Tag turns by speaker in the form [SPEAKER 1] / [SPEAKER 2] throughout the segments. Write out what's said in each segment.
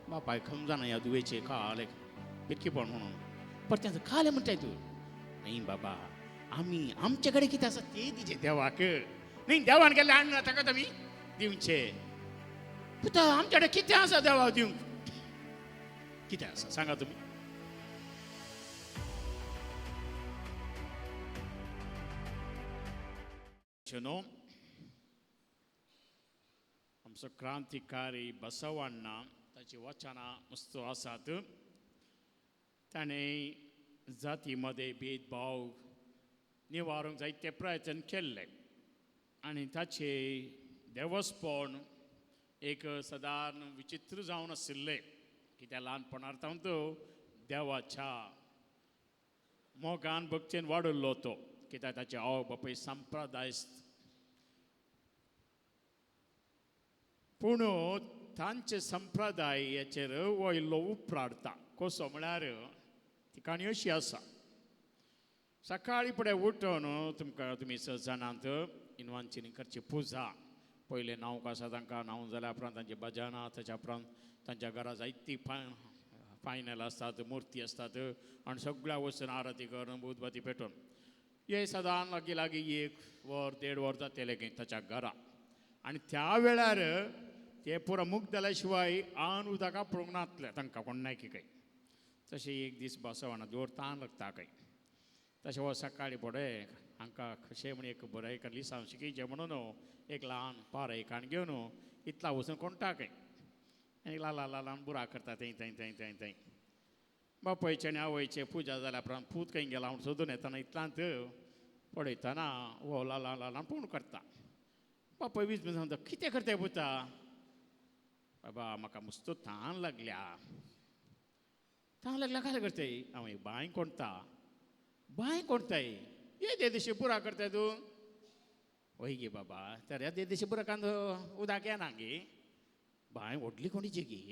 [SPEAKER 1] बापाय समजना ह्या दुवेचे कालें पिरकीपण म्हणून परत्यांचं खालें म्हणटाय तूं. न्ही बाबा, आमी आमचे कडेन कितें आसा ते दिचे देवाक. न्ही देवान गेल्ले हाडना ताका आमी दिवचे. पुता आमचे कडेन कितें आसा देवाक दिवंक? कितें आसा सांगा तुमी. न्हू आमचो क्रांतिकारी बसवण्णा ताची वचनां मस्त आसात. ताणें जाती मदें भेदभाव निवारूंक जायते प्रयत्न केल्ले आनी ताचे देवस्पण एक सदारण विचित्र जावन आशिल्लें. कित्याक ल्हानपणार तावन तो देवाच्या मोगान भक्तीन वाडयल्लो तो. कित्याक ताचे आवय बापूय संप्रदाय, पूण तांचे संप्रदायाचेर हो इल्लो उपराडता. कसो म्हळ्यार ती काणी अशी आसा. सकाळी फुडें उठून तुमकां तुमी स जाणांत इनवांचिनी करची पुजा. पयलें न्हावंक आसा तांकां, न्हांवन जाल्या उपरांत तांची भजनां, ताच्या उपरांत तांच्या घरा जायती फायनल आसतात, मुर्ती आसतात आनी सगळ्या वचून आरती करून उदबत्ती पेटोवन हे सदां लागीं लागीं 1 वर 1.5 वर जातलें खंय ताच्या घरा. आनी त्या वेळार ते पुरो मुक्त जाल्या शिवाय आन उदका पळोवंक नातलें तांकां कोण नायकी खंय. तशें एक दीस बसवना जोर तान लागता खंय. तशें हो सकाळीं फुडें हांकां कशें म्हण एक बरें एक लिसांव शिकयचें म्हणून एक ल्हान पार काण घेवन इतला वचून कोणटा खंय आनी ल्हान ल्हान ल्हान बुराक करता थंय थंय थंय थंय थंय. बापायचें आनी आवयचें पुजा जाल्या उपरांत पूत खंय गेला म्हूण सोदून येतना इतल्यांत पळयतना हो ल्हान ल्हान ल्हान पूण करता. बापाय वीज सांगता कितें करताय पुता? बाबा म्हाका मस्त तान लागल्या. तान लागल्या काय करताय? हांव एक बांय कोणता. बांय कोणताय? ये दे दिशी पुरा करताय तूं? वय गे बाबा, तर ह्या दे दिशी पुराकान उदक येना गे. बांय व्हडली कोणीची गे,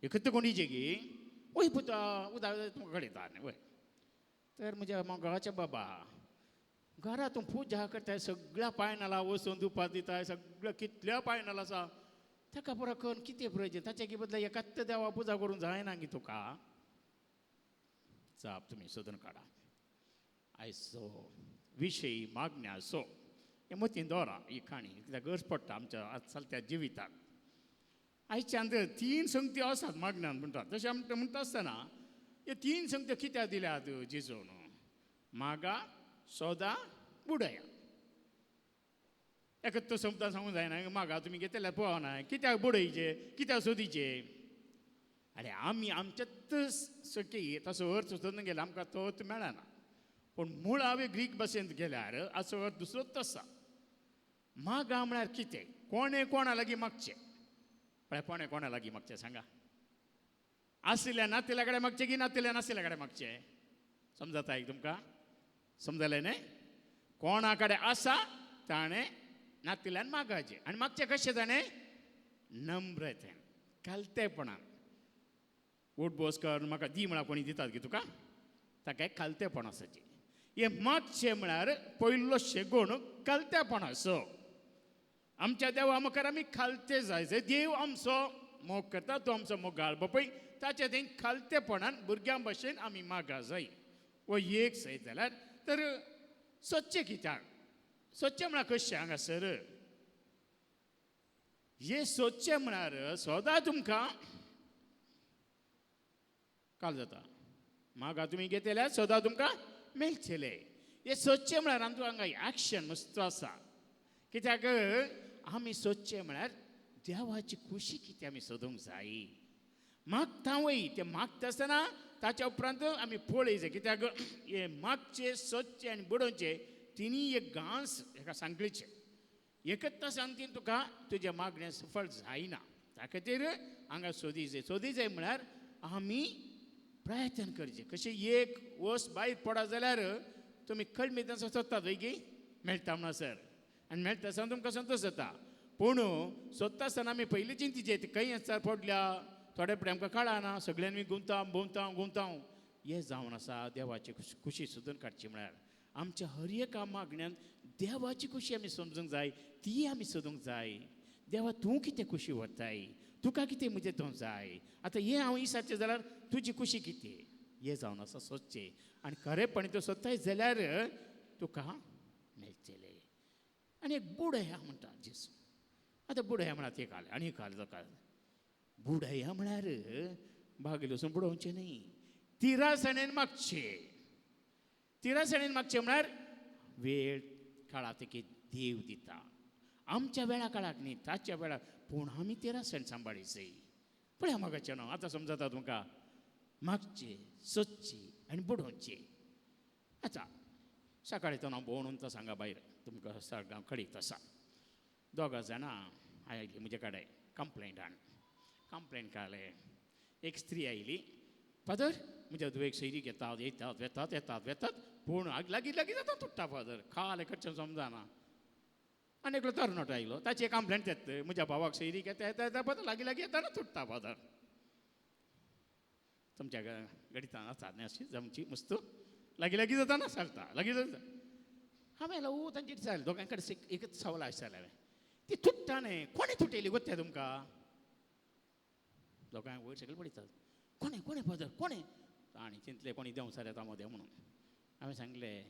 [SPEAKER 1] एकत्र कोणीची गे? वय पुता उदक तुमकां कळयता न्ही वय. तर म्हज्या मोगाच्या बाबा घरा तूं पुजा करताय, सगळ्या पायनाला वचून दुपार दिताय, सगळ्या कितल्या पायनाला आसा ताका पुरा करून कितें प्रयोजन? ताच्या की बदला एकाच देवा पुजा करूंक जायना गे तुका? जाप तुमी सोदून काडा. आयचो विशय मागण्याचो हे मतीन दवरा. ही काणी कित्याक गरज पडटा आमच्या आज चलत्या जिविताक. आयच्यान 3 संगत्यो आसात मागण्यान म्हणटात. तशें आमकां म्हणटा आसतना हे 3 संगत्यो कित्याक दिल्यात जेजून? मागा, सोदा, बुडया. एकच तो संपता सांगूंक जायना मागा तुमी घेतल्यार पळोवना कित्याक बुडयचे कित्याक सोदीचे. आरे आमी आमच्याच सखी तसो अर्थ सोदून गेल्यार आमकां तो अर्थ मेळना. पूण मुळावे ग्रीक भाशेंत गेल्यार असो अर्थ दुसरोच आसा. मागा म्हळ्यार कितें? कोणें कोणा लागीं मागचें? पळय कोणें कोणा लागीं मागचें सांगा? आशिल्ल्या नातिल्या कडेन मागचें की नातिल्या नाशिल्ल्या कडेन मागचें? समजता एक तुमकां? समजलें न्ही? कोणा कडेन आसा ताणें नातिल्यान मागाचें. आनी मागचें कशें ताणें? नम्रतेन, खालतेपणान. उठ बस कर म्हाका दी म्हळ्यार कोणी दितात गी तुका? ताका एक खालतेपण आसाचें. हें मागचें म्हळ्यार पयलो शेगूण खालतेपणाचो. आमच्या देवा मुखार आमी खालते जाय. देव आमचो मोग करता, तो आमचो मोगाळ बापूय, ताच्या थंय खालतेपणान भुरग्यां भशेन आमी मागा जाय. वो एक सयत जाल्यार तर स्वच्छ कित्याक? स्वच्छ म्हळ्यार कशें हांगासर? हे स्वच्छ म्हळ्यार सदां तुमकां काल जाता. मागा तुमी घेतल्यार सदां तुमकां मेळचेले. हे स्वच्छ म्हळ्यार आमचो हांगा एक्शन मस्त आसा. कित्याक आमी स्वच्छ म्हळ्यार देवाची खुशी कितें आमी सोदूंक जाय. मागता वय ते मागता आसतना ताच्या उपरांत आमी पळयचें. कित्याक हे मागचे स्वच्छ आनी बुडोवचे तिनी एक घांस हेका सांगलीचे. एकच सांगतीन तुका तुजें मागणें सफळ जायना. त्या खातीर हांगा सोदीचें. सोदीचें म्हळ्यार आमी प्रयत्न करचें. कशें एक वस भायर पडत जाल्यार तुमी कळमीत सोदतात वय गी मेळटा म्हणसर आनी मेळटा आसतना तुमकां संतोश जाता. पूण सोदता आसतना आमी पयलीं चिंतीचे ती खंय आसता पडल्या थोडे फुडें आमकां कळना सगळ्यांनी गुंताव भोंवताव गुंताव. हें जावन आसा देवाची खुशी सोदून काडची म्हळ्यार आमच्या हर एका मागण्यान देवाची खुशी आमी समजूंक जाय, ती आमी सोदूंक जाय. देवा तूं कितें खुशी व्हरताय, तुका कितें म्हजें तो जाय. आतां हें हांव इसाचें जाल्यार तुजी खुशी कितें हें जावन आसा सोदचें आनी खरेपणी तूं सोदताय जाल्यार तुका मेळचेलें. आनी एक बुडया म्हणटा जेजू. आतां बुडया म्हळ्यार एक आलें आनी एक आलें ताका बुडया म्हळ्यार बागेल वचून बुडोवचें न्ही, तिरासणेन मागचें. तिरासणेन मागचें म्हळ्यार वेळ काळा की देव दिता आमच्या वेळा काळाक न्ही ताच्या वेळार, पूण आमी तिरासण सांबाळी. पळया मागाचें न्हू आतां समजता तुमकां, मागचें सोदचें आनी बुडोवचें. आतां सकाळीं तो हांव भोंवून तो सांगा भायर तुमकां सगळ्यां कळीत आसा. दोगां जाणां आयली म्हजे कडेन कंप्लेंट हाड कंप्लेंट काडलें. एक स्त्री आयली, फादर म्हज्या धुवेक सैरी घेतात येतात वेतात येतात वेतात पूण लागीं लागीं जाता तुट्टा फादर, खालें कडचें समजना. आनी एकलो तरणाटो आयलो, ताची कंप्लेंट येता म्हज्या भावाक सैरी घेता येता येता फादर लागीं लागीं येता ना तुट्टा फादर. तुमच्या गणितान आसा न्ही अशी जमची मस्त लागीं लागीं जाता ना चलता लागीं जाता. हांवें ल्हवू तांची विचारलें, दोगां कडेन एकच सवाल आसतालें हांवें, ती तुट्टा न्ही कोणें तुटयली गोत्या तुमकां? दोगांय वयर सगळे पळयतात, कोणें कोणें फादर कोणें? आनी चिंतलें कोणी देंवचार येता मदें म्हणून. हांवें सांगलें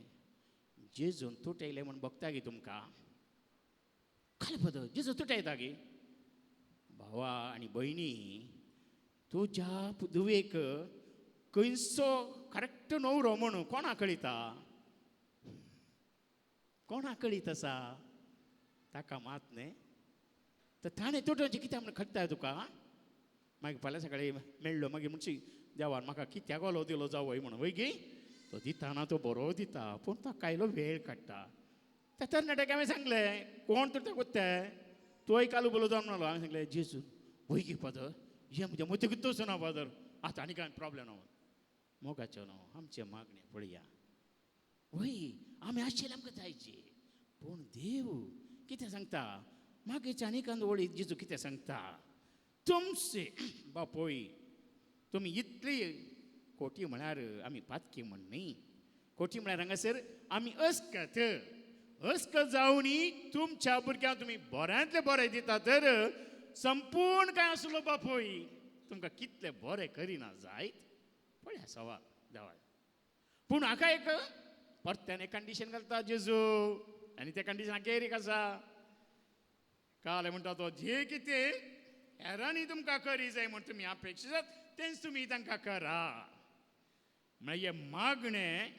[SPEAKER 1] जेजून तुटयलें म्हूण भोगता गी तुमकां? खालें फादर जेजू तुटयता गी? भावा आनी भयणी तुज्या धुवेक खंयचो करेक्ट न्हवरो म्हणून कोणा कळिता? कोणा कळीत आसा? ताका मात न्ही तर ताणें तुटोवचें कित्याक म्हणून खट्टा तुका? मागीर फाल्यां सकाळीं मेळ्ळो मागीर म्हणशी देवान म्हाका कित्याक ओलो दिलो जावय म्हणून वय गी? तो दिताना तो बरो दिता पूण ताका आयलो वेळ काडटा. त्या तरणाट्याक हांवें सांगलें कोण तर ताका कोत्ताय तोय काल उबलो जावन म्हणलो. हांवें सांगलें जेजू वय गी फादर हें म्हज्या मतीकूच वचना फादर, आतां आनी कांय प्रोब्लेम ना. मोगाचो न्हू आमचें मागणें पळया वय आमी आशिल्ले आमकां जायचे, पूण देव कितें सांगता मागीर आनी एकान वळीत जेजू कितें सांगता, तुमचे बापोय तुमी इतली कोटी म्हळ्यार आमी पातकी म्हण न्ही, कोटी म्हळ्यार हांगासर आमी अस्कत अस्कत जावनी तुमच्या भुरग्यांक तुमी बऱ्यांतले बरें दिता तर संपूर्ण काय आसलो बापोय तुमकां कितले बरें करिना जायत. पळया सवाल देवाय पूण हाका एक परत्यान एक कंडिशन घालता जेजू आनी तें कंडिशन अखेरीक आसा. काल म्हणटा तो जे कितें हेरांनी तुमकां करी जाय म्हूण तुमी अपेक्षितात तेंच तुमी तांकां करा. म्हळ्यार हें मागणें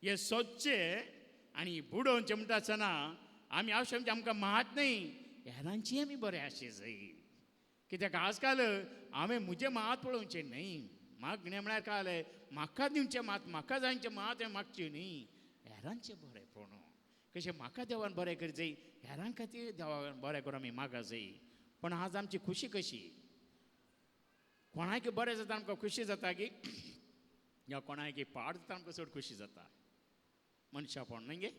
[SPEAKER 1] हें सोदचें आनी बुडोवचें म्हणटा आसतना आमी आवश्य आमकां मात न्ही हेरांची आमी बरें आशे जाय. कित्याक आजकाल हांवें म्हजें मात पळोवचें न्ही, मागणें म्हळ्यार कालें म्हाका दिवचें मात म्हाका जायचें मात हें मागचें न्ही, हेरांचें बरें. कशें म्हाका देवान बरें करी जाय हेरां खातीर देवान बरें करून आमी मागा जाय. पूण आज आमची खुशी कशी, कोणाक बरें जाता आमकां खुशी जाता की या कोणाक पाड जाता आमकां चड खुशी जाता. मनशापण न्ही गे,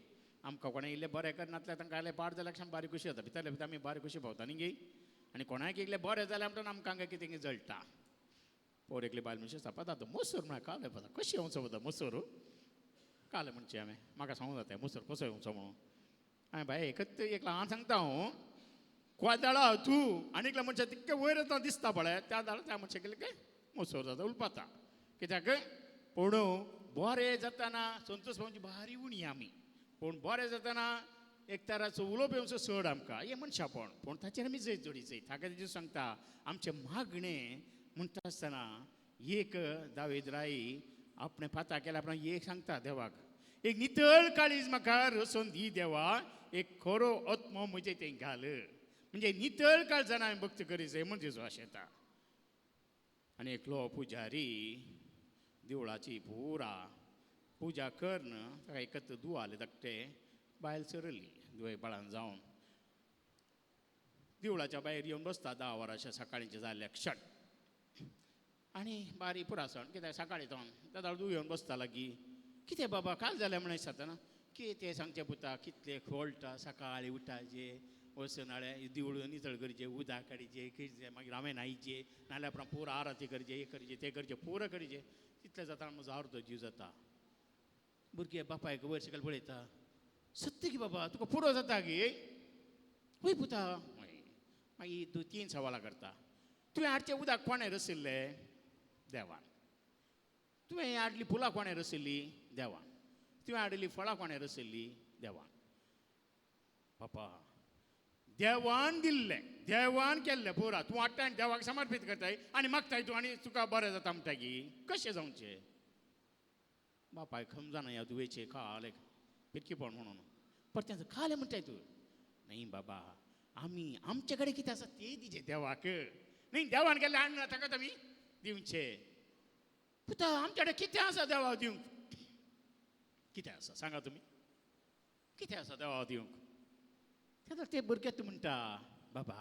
[SPEAKER 1] आमकां कोणें इल्लें बरें करनासल्यार तांकां इल्लें पाड जाल्यार आमकां बारी खुशी जाता, भितरले भितर आमी बारी खुशी पावता न्ही गे. आनी कोणाक इल्लें बरें जाल्यार म्हणटा आमकां हांगा कितें जळटा. पोर एकली बायल मनशां सापात आतां मोसोर म्हळ्यार कालें पळय कशें येवचो पळय मोसोर कालें म्हणचें हांवें म्हाका सांगूं जाता मोसोर कसो येवचो म्हणून. हांवें बाय एकच एक ल्हान सांगता हांव, कोदाळा तूं आनी एकल्या मनशा तितकें वयर येता दिसता पळय त्या दाळा त्या मनशाक काय मोसोर जाता उलपाता. कित्याक पूण बरें जाताना संतोष भावची भारी उणी आमी, पूण बरें जाताना एक तराचो उलोवप येवचो चड आमकां हें मनशापण, पूण ताचेर आमी जैत जोडी जाय. ताका तेजेर सांगता आमचें मागणें म्हणटा आसतना एक दावेद राय आपणें पाता केल्या आपणाक एक सांगता देवाक, एक नितळ काळीज म्हाका रसोवन दी देवा, एक खरो आत्मो म्हजें तें घाल. म्हणजे नितळ काळजान हांवें भक्त करी जाय म्हूण जेजू आशेता. आनी एकलो पुजारी देवळाची पुरा पुजा करून ताका एकत्र दुवाले धाकटे बायल सरली दुवे बाळान जावन देवळाच्या भायर येवन बसता 10 वरांच्या सकाळींचे जाल्ले क्षण. आनी बारी पुरासण कित्याक सकाळीं तो दादा दू येवन बसता लागीं, कितें बाबा काल जालें म्हण दिसता कितें सांगचें पुता कितलें खोळटा सकाळीं उठाचें वचून हाडे देवूळ नितळ करचें उदक काडचें कितें मागीर हांवें न्हायचें नाल्यार आपणाक पुरो आरती करचें हें करचें तें करचें पुरो करचें तितलें जाता म्हजो अर्दो जीव जाता. भुरगे बापायक वयर सकयल पळयता, सत्य की बाबा तुका पुरो जाता गे? वय पुता. मागीर 2-3 सवालां करता, तुवें हाडचें उदक कोणें रसिल्लें? देवान. तुवें हाडली फुलां कोणें रसिल्ली? देवान. तुवें हाडिल्ली फळां कोणें रसिल्ली? देवान. बापा देवान दिल्लें, देवान केल्लें पुरा तूं हाडटा आनी देवाक समर्पीत करताय आनी मागताय तूं आनी तुका बरें जाता म्हणटा की कशें जावचें? बापाय समजना ह्या धुवेचें खालें पिरकीपण म्हणून परतें खालें म्हणटाय तूं. न्ही बाबा, आमी आमचे कडेन कितें आसा तें दिचें देवाक. न्ही देवान केल्लें हाडना ताका आमी दिवचें. पुता आमचे कडेन कितें आसा देवाक दिवंक? कितें आसा सांगा तुमी, कितें आसा देवाक दिवंक? तेन्ना ते भुरगे तूं म्हणटा बाबा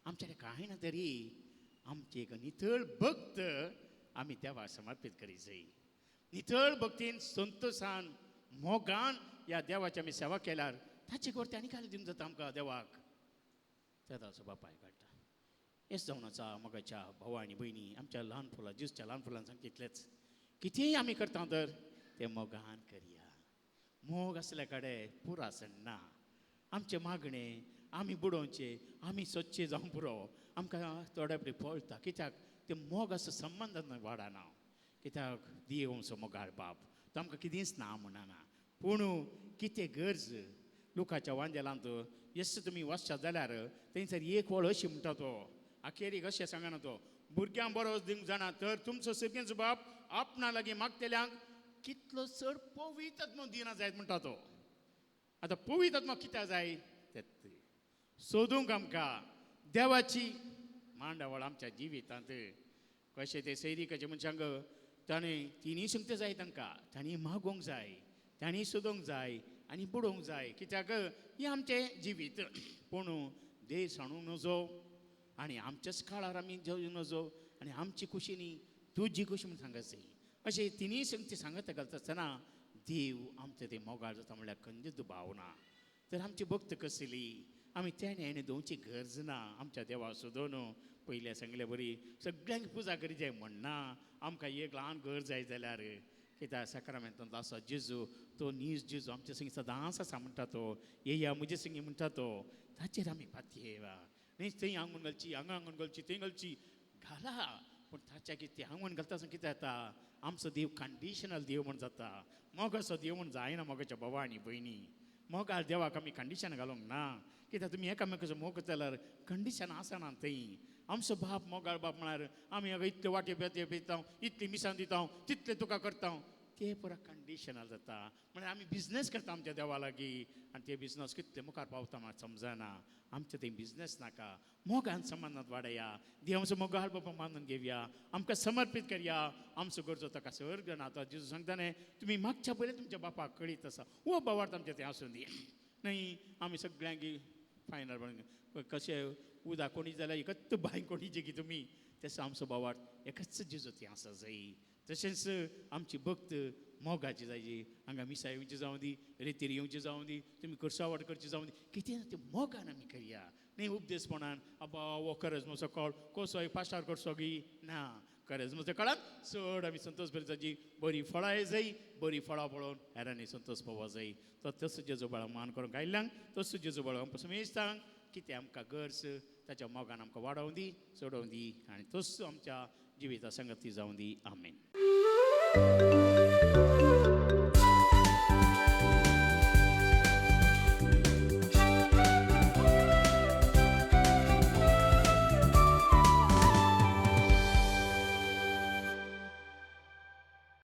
[SPEAKER 1] आमचे कडेन कांय ना तरी आमची एक नितळ भक्त आमी देवाक समर्पीत करी जाय. नितळ भक्तीन संतोशान मोगान ह्या देवाची आमी सेवा केल्यार ताचे वरती आनी कांय दिवंक जाता आमकां देवाक. तेदाचो बापाय काडटा. हेच जावन आसा मोगाच्या भावा आनी भयणी, आमच्या ल्हान फुलां ज्यूसच्या ल्हान फुलां सांगता तितलेंच कितेंय आमी करता तर तें मोगान करया. मोग आसल्या कडेन पुरो आसना. आमचें मागणें आमी बुडोवचें, आमी सोदचें जावं पुरो, आमकां थोडे पळय पळता. कित्याक तें मोग असो संबंदान वाडना. कित्याक देव आमचो मोगाळ बाप, तो आमकां कितेंच ना म्हणना. पूण कितें गरज लोकांच्या वांजेलांत येस तुमी वचशात जाल्यार थंयसर एक वळ अशी म्हणटा तो अखेरीक अशें सांगना तो, भुरग्यांक बरो दिवंक जाणा तर तुमचो सगळ्यांचो बाप आपणा लागीं मागतल्यांक कितलो चड पवित्र आत्मो दिना जायत म्हणटा तो. आतां पवित्र आत्मो कित्याक जाय? तें सोदूंक आमकां देवाची मांडावळ आमच्या जिवितांत. कशें ते सैरिकाचे मनशांक ताणें तिनूय संगते जाय तांकां, तांणी मागोवंक जाय, तांणी सोदूंक जाय आनी बुडोवंक जाय. कित्याक हें आमचें जिवीत. पूण देह सांडूंक नजो आनी आमच्याच काळार आमी जेवूं नजो आनी आमची खुशी न्ही तुजी खुशी म्हूण सांगत जाय. अशें तिनूय संगती सांगत घालता आसतना देव आमचें तें मोगाळ जाता म्हणल्यार खंयच दुबाव ना. तर आमची भक्त कसली आमी तेणें हेणें दवरची गरज ना. आमच्या देवा सोदून पयल्या सांगले बरी सगळ्यांक पुजा करी जाय म्हणना. आमकां एक ल्हान गरज जाय जाल्यार कित्याक साक्रामेंतांत आसा जेजू, तो नीज जेजू आमच्या संगी सदांच आसा म्हणटा तो, येया म्हजे संगी म्हणटा तो, ताचेर आमी पातयेवा. न्ही थंय आंगून घालची, हांगा आंगून घालची, थंय घालची घाला, पूण ताच्या कितें तें आंगून घालता आसतना कितें जाता? आमचो देव कंडिशनल देव म्हण जाता. मोगाचो देव म्हण जायना मोगाच्या बाबा आनी भयणी. मोगाळ देवाक आमी कंडिशन घालूंक ना. कित्याक तुमी एकामेकाचो मोग जाल्यार कंडिशन आसना थंय. आमचो बाप मोगाळ बाप म्हळ्यार आमी हांगा इतले वाटे पिता, इतली मिसां दिता, तितलें तुका करता, ते पुरा कंडिशनल जाता. म्हळ्यार आमी बिजनेस करता आमच्या देवा लागीं आनी ते बिजनस कितले मुखार पावता म्हाका समजना. आमचें थंय बिजनेस नाका. मोगान संबंदांत वाडया, देवाचो मोगाळ बाबा मानून घेवया, आमकां समर्पीत करया. आमचो गरजो ताका सर आतां जेजू सांगता न्ही तुमी मागच्या पयलीं तुमच्या बापाक कळीत आसा हो बावार्थ आमचें तें आसूं दी. न्ही आमी सगळ्यांक फायनल कशें उदक कोणी जाल्यार एकच बांय कोणीचे की तुमी तसो आमचो बावार्थ एकच जेजू ती आसा जाय. तशेंच आमची भक्त मोगाची जायची. हांगा मिसां येवची जावं दी, रेतीर येवची जावं दी, तुमी करसावट करची जावं दी, कितें तें मोगान आमी करया. न्ही उपदेसपणान अब्बा हो करजमो कळ कसोय पाशार करचो गी ना. करजमोच्या काळांत चड आमी संतोष बरी जायची, बरी फळां ये जाय, बरी फळां पळोवन हेरांनी संतोष पावो जाय. तो तसो जेजू बाळा मान करूंक आयिल्ल्यांक, तसो जेजू बाळा आमकां समेस्तांक कितें आमकां गरज ताच्या मोगान आमकां वाडोवं दी, चडोवं दी आनी तसो आमच्या जिविता संगती जावं दी. आमेन.